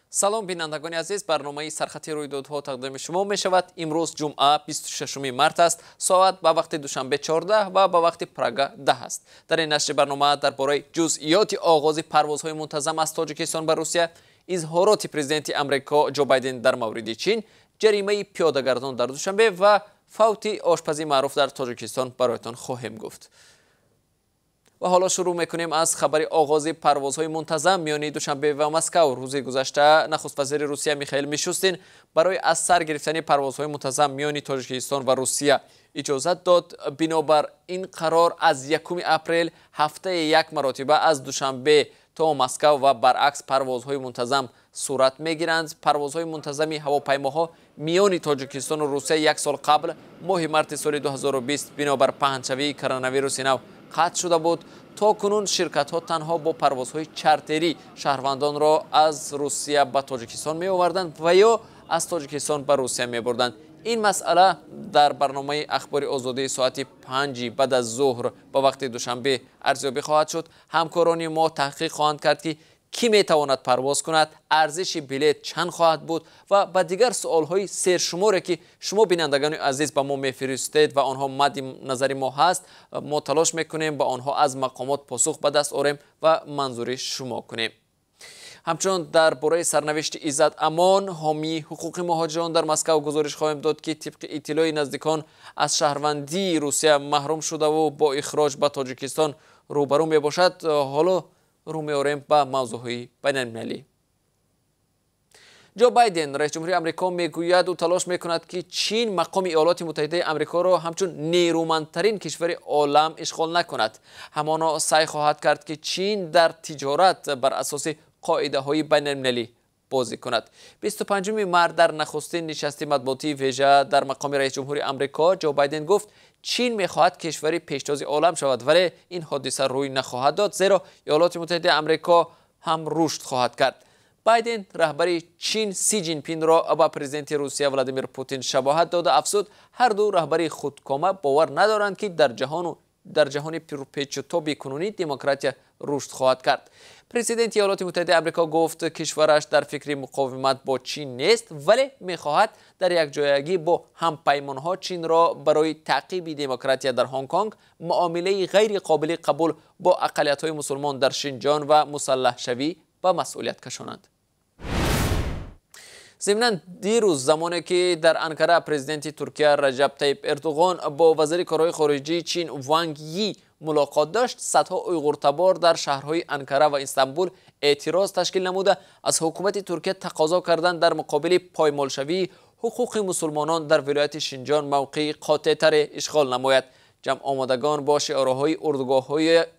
Салом бинандагони азиз, барномаи сархати рӯйдодҳо тақдими шумо мешавад. Имрӯз ҷумъа 26 март аст. Соат ба вақти Душанбе 14 ва ба вақти Прага 10 аст. Дар ин нашри барнома дар бораи ҷузъиёти оғози парвозҳои мунтазам аз Тоҷикистон ба Русия, изҳороти президенти Амрико Ҷо Байден дар мавриди Чин, ҷаримаи пиёдагардон дар Душанбе ва фавти ошпази маъруф дар Тоҷикистон бароятон хоҳем гуфт. Ва ҳоло шурӯъ мекунем аз хабари оғози парвозҳои мунтазам миёни Душанбе ва Москав. Рӯзи гузашта нахуствазири Русия Михаил Мишустин барои аз сар гирифтани парвозҳои мунтазам миёни Тоҷикистон ва Русия иҷозат дод. Бинобар ин қарор аз 1 апрел ҳафтаи як маротиба аз Душанбе то Москав ва баръакс парвозҳои мунтазам сурат мегиранд. Парвозҳои мунтазами ҳавопаймоҳо миёни Тоҷикистону Русия як сол қабл моҳи марти соли 2020 бинобар паҳншавии коронавируси нав қатъ шуда буд. То кунун ширкатҳо танҳо бо парвозҳои чартерӣ шаҳрвандонро аз Русия ба Тоҷикистон меоварданд ва ё аз Тоҷикистон ба Русия мебурданд. Ин масъала дар барномаи Ахбори Озодии соати 5 баъд аз зуҳр ба вақти Душанбе арзёбӣ хоҳад шуд. Ҳамкорони мо таҳқиқ хоҳанд кард, ки кӣ метавонад парвоз кунад, арзиши билет чанд хоҳад буд ва ба дигар суолҳои сершуморе, ки шумо бинандагони азиз ба мо мефиристед ва онҳо мадди назари мо ҳаст, мо талош мекунем ба онҳо аз мақомот посух ба даст орем ва манзури шумо кунем. Ҳамчунон дар бораи сарнавишти Иззат Амон, ҳомии ҳуқуқи муҳоҷирон дар Москав гузориш хоҳем дод, ки тибқи иттилои наздикон аз шаҳрвандии Русия маҳрум шудаву бо ихроҷ ба Тоҷикистон рӯбарӯ мебошад. Ҳоло рӯ меорем ба мавзӯъҳои байналмилалӣ. Ҷо Байден, раисҷумҳури Амрико, мегӯяд, ӯ талош мекунад, ки Чин мақоми Иёлоти Муттаҳидаи Амрикоро ҳамчун нерӯмандтарин кишвари олам ишғол накунад. Ҳамоно саъй хоҳад кард, ки Чин дар тиҷорат бар асоси қоидаҳои байналмилалӣ бозӣ кунад. 25 март дар нахустин нишасти матбуотии вежа дар мақоми раисҷумҳури Амрико Ҷо Байден гуфт, Чин мехоҳад кишвари пештози олам шавад, вале ин ҳодиса рӯй нахоҳад дод, зеро Иёлоти Муттаҳидаи Амрико ҳам рушд хоҳад кард. Байден раҳбари Чин Си Ҷинпинро ба президенти Русия Владимир Путин шабоҳат дода афзуд, ҳар ду раҳбари худкома бовар надоранд, ки дар ҷаҳони пурпечутоби кунунӣ демократия рушд хоҳад кард. Президенти Иёлоти Муттаҳидаи Амрико гуфт, кишвараш дар фикри муқовимат бо Чин нест, вале мехоҳад дар якҷоягӣ бо ҳампаймонҳо Чинро барои таъқиби демократия дар Ҳонконг, муомилаи ғайриқобили қабул бо ақаллиятҳои мусулмон дар Шинҷон ва мусаллаҳшавӣ ба масъулият кашонанд. Зимнан дирӯз, замоне ки дар Анкара президенти Туркия Раҷаб Тайиб Эрдуғон бо вазири корҳои хориҷии Чин Ванг Йи мулоқот дошт, садҳо уйғуртабор дар шаҳрҳои Анкара ва Истанбул эътироз ташкил намуда аз ҳукумати Туркия тақозо карданд дар муқобили поймолшавии ҳуқуқи мусулмонон дар вилояти Шинҷон мавқеи қотеътаре ишғол намояд. Ҷамъомадагон бо шиорҳои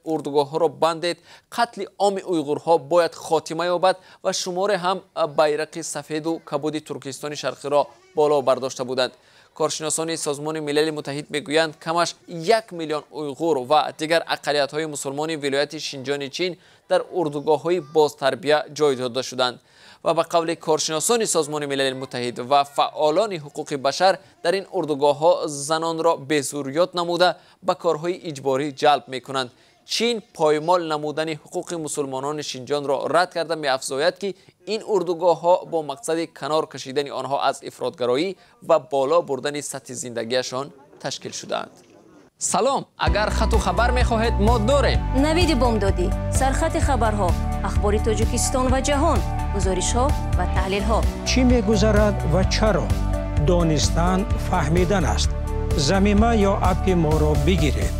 урдугоҳҳоро бандед, қатли оми уйғурҳо бояд хотима ёбад ва шуморе ҳам байрақи сафеду кабуди Туркистони Шарқиро боло бардошта буданд. Коршиносони Созмони Милали Муттаҳид мегӯянд, камаш 1 миллион уйғур ва дигар ақаллиятҳои мусулмони вилояти Шинҷони Чин дар урдугоҳҳои бозтарбия ҷой дода шуданд. Ва ба қавли коршиносони Созмони Милали Муттаҳид ва фаъолони ҳуқуқи башар, дар ин урдугоҳҳо занонро безурёт намуда ба корҳои иҷборӣ ҷалб мекунанд. Чин поймол намудани ҳуқуқи мусулмонони Шинҷонро рад карда меафзояд, ки ин урдугоҳҳо бо мақсади канор кашидани онҳо аз ифротгароӣ ва боло бурдани сатҳи зиндагиашон ташкил шудаанд. Салом, агар хату хабар мехоҳед, мо дорем. Навиди бомдодӣ, сархати хабарҳо, ахбори Тоҷикистон ва ҷаҳон, гузоришҳо ва таҳлилҳо. Чӣ мегузарад ва чаро? Донистан фаҳмидан аст. Замима ё аппи моро бигиред.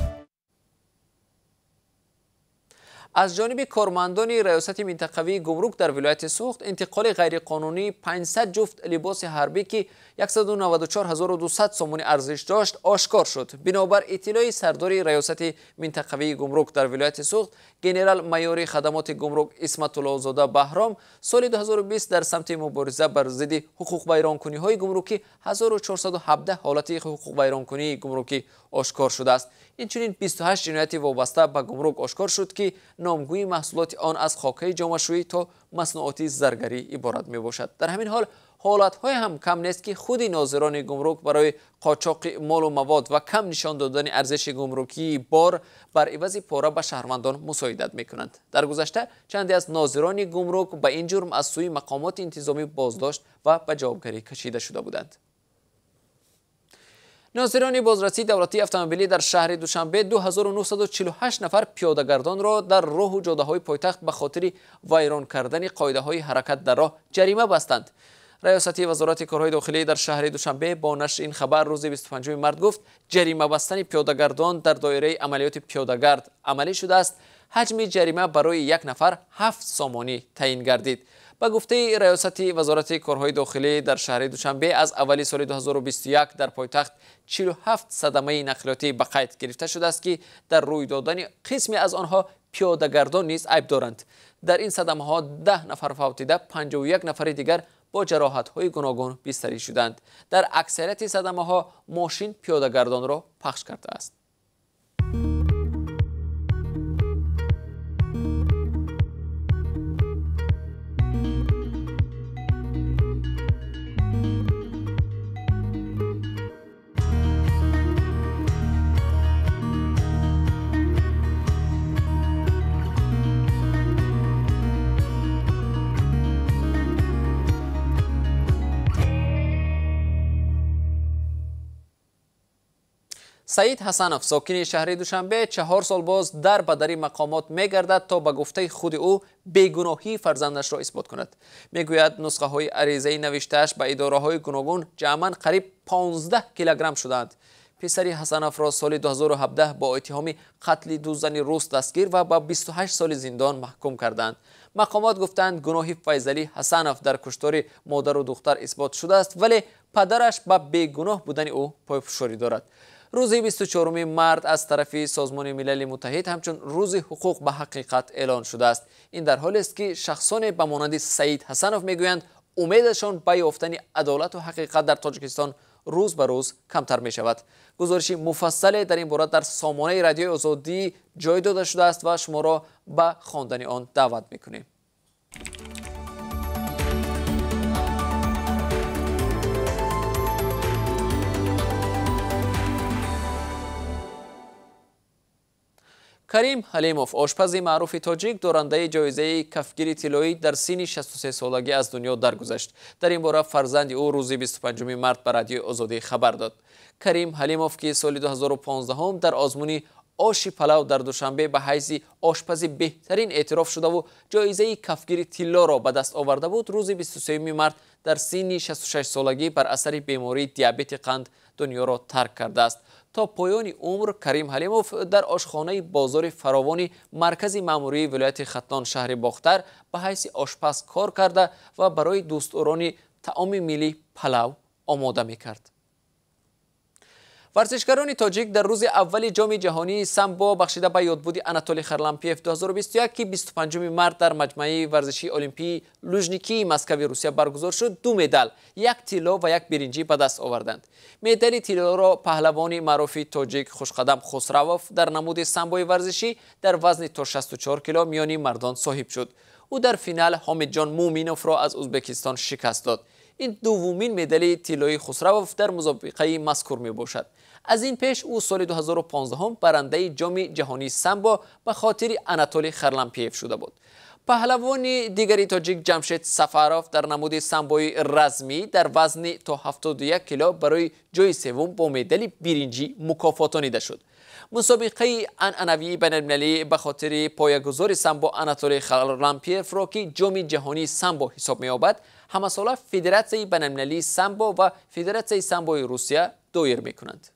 Аз ҷониби кормандони раёсати минтақавии гумрук дар вилояти Суғд интиқоли ғайриқонунии 500 ҷуфт либоси ҳарбӣ, ки 194 200 сомонӣ арзиш дошт, ошкор шуд. Бинобар иттилои сардори раёсати минтақавии гумрук дар вилояти Суғд, генерал-майори хадамоти гумрук Исматуллозода Баҳром, соли 2020 дар самти мубориза бар зидди ҳуқуқвайронкуниҳои гумрукӣ 1417 ҳолати ҳуқуқвайронкунии гумрукӣ ошкор шудааст. Инчунин 28 ҷинояти вобаста ба гумрук ошкор шуд, ки номгӯи маҳсулоти он аз хокаи ҷомашӯӣ то маснуоти заргарӣ иборат мебошад. Дар ҳамин ҳол ҳолатҳое ҳам кам нест, ки худи нозирони гумрук барои қочоқи молу мавод ва кам нишон додани арзиши гумрукии бор бар ивази пора ба шаҳрвандон мусоидат мекунанд. Дар гузашта чанде аз нозирони гумрук ба ин ҷурм аз сӯи мақомоти интизомӣ боздошт ва ба ҷавобгарӣ кашида шуда буданд. Нозирони бозрасии давлатии автомобилӣ дар шаҳри Душанбе 2948 нафар пиёдагардонро дар роҳу ҷодаҳои пойтахт ба хотири вайрон кардани қоидаҳои ҳаракат дар роҳ ҷарима бастанд. Раёсати вазорати корҳои дохилӣ дар шаҳри Душанбе бо нашри ин хабар рӯзи 25 март гуфт, ҷарима бастани пиёдагардон дар доираи амалиёти пиёдагард амалӣ шудааст. Ҳаҷми ҷарима барои як нафар 7 сомонӣ таъин гардид. Ба гуфтаи раёсати вазорати корҳои дохилӣ дар шаҳри Душанбе аз аввали соли 2021 дар пойтахт 47 садамаи нақлиётӣ ба қайд гирифта шудааст, ки дар рӯй додани қисме аз онҳо пиёдагардон низ айб доранд. Дар ин садамаҳо 10 нафар фавтида, 51 нафари дигар бо ҷароҳатҳои гуногун бистарӣ шуданд. Дар аксарияти садамаҳо мошин пиёдагардонро пахш кардааст. Саид Ҳасанов, сокини шаҳри Душанбе, 4 сол боз дар ба дари мақомот мегардад, то ба гуфтаи худи ӯ бегуноҳии фарзандашро исбот кунад. Мегӯяд, нусхаҳои аризаи навиштааш ба идораҳои гуногун ҷамъан қариб 15 килограмм шудаанд. Писари Ҳасановро соли 2017 бо иттиҳоми қатли ду зани рус дастгир ва ба 28 соли зиндон маҳкум карданд. Мақомот гуфтанд, гуноҳи Файзалӣ Ҳасанов дар куштори модару духтар исбот шудааст, вале падараш ба бегуноҳ будани ӯ пойфишорӣ дорад. Рӯзи 24 март аз тарафи Созмони Милали Муттаҳид ҳамчун рӯзи ҳуқуқ ба ҳақиқат эълон шудааст. Ин дар ҳолест, ки шахсоне ба монанди Саид Ҳасанов мегӯянд, умедашон ба ёфтани адолату ҳақиқат дар Тоҷикистон рӯз ба рӯз камтар мешавад. Гузориши муфассале дар ин бора дар сомонаи Радиои Озодӣ ҷой дода шудааст ва шуморо ба хондани он даъват мекунем. Карим Ҳалимов, ошпази маъруфи тоҷик, дорандаи ҷоизаи кафгири тиллоӣ, дар синни 63 солагӣ аз дунё даргузашт. Дар ин бора фарзанди ӯ рӯзи 25 март ба Радиои Озодӣ хабар дод. Карим Ҳалимов, ки соли 2015 дар озмуни оши палав дар Душанбе ба ҳайси ошпази беҳтарин эътироф шудаву ҷоизаи кафгири тиллоро ба даст оварда буд, рӯзи 23 март дар синни 66 солагӣ бар асари бемории диабети қанд дунёро тарк кардааст. То поёни умр Карим Ҳалимов дар ошхонаи бозори фаровони маркази маъмурии вилояти Хатлон шаҳри Бохтар ба ҳайси ошпаз кор карда ва барои дӯстдорони таоми миллӣ палав омода мекард. Варзишгарони тоҷик дар рӯзи аввали ҷоми ҷаҳонии самбо бахшида ба ёдбуди Анатолий Харлампиев 2021, ки 25 март дар маҷмӯаи варзишии олимпии Лужникии Москави Русия баргузор шуд, 2 медал, як тилло ва як биринҷӣ ба даст оварданд. Медали тиллоро паҳлавони маъруфи тоҷик Хушқадам Хусравов дар намуди самбои варзишӣ дар вазни то 64 кило миёни мардон соҳиб шуд. Ӯ дар финал Ҳомидҷон Муминовро аз Ӯзбекистон шикаст дод. Ин дуввумин медали тиллои Хусравов дар мусобиқаи мазкур мебошад. Аз ин пеш ӯ соли 2015 барандаи ҷоми ҷаҳонии самбо ба хотири Анатолий Харлампиев шуда буд. Паҳлавони дигари тоҷик Ҷамшед Сафаров дар намуди самбои размӣ дар вазни то 71 кило барои ҷои севум бо медали биринҷӣ мукофотонида шуд. Мусобиқаи анъанавии байналмилалӣ ба хотири поягузори самбо Анатолий Харлампиевро, ки ҷоми ҷаҳонии самбо ҳисоб меёбад, ҳамасола Федератсияи байналмилалии самбо ва Федератсияи самбои Русия доир мекунанд.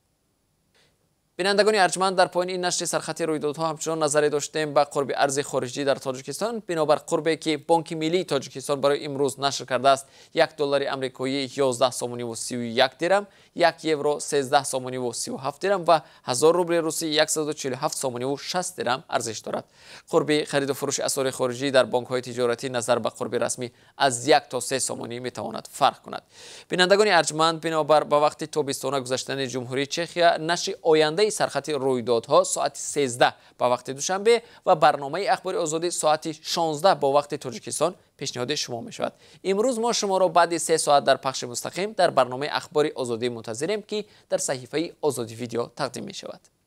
Бинандагони арҷманд, дар поёни ин нашри сархати рӯйдодҳо ҳамчунон назаре доштем ба қурби арзи хориҷӣ дар Тоҷикистон. Бинобар қурбе ки Бонки миллии Тоҷикистон барои имрӯз нашр кардааст, 1 доллари амрикоӣ 11 сомониву 31 дирам, 1 евро 13 сомониву 37 дирам ва 1000 рубли русӣ 147 сомониву 60 дирам арзиш дорад. Қурби хариду фурӯши асъори хориҷӣ дар бонкҳои тиҷоратӣ назар ба қурби расмӣ аз 1 то 3 сомонӣ метавонад фарқ кунад. Бинандагони арҷманд, бинобар ба вақти тобистона гузаштани Ҷумҳурии Чехия, нашри ояндаи сархати рӯйдодҳо соати 13 ба вақти Душанбе ва барномаи Ахбори Озодӣ соати 16 бо вақти Тоҷикистон пешниҳоди шумо мешавад. Имрӯз мо шуморо баъди 3 соат дар пахши мустақим дар барномаи Ахбори Озодӣ мунтазирем, ки дар саҳифаи Озодӣ Видео тақдим мешавад.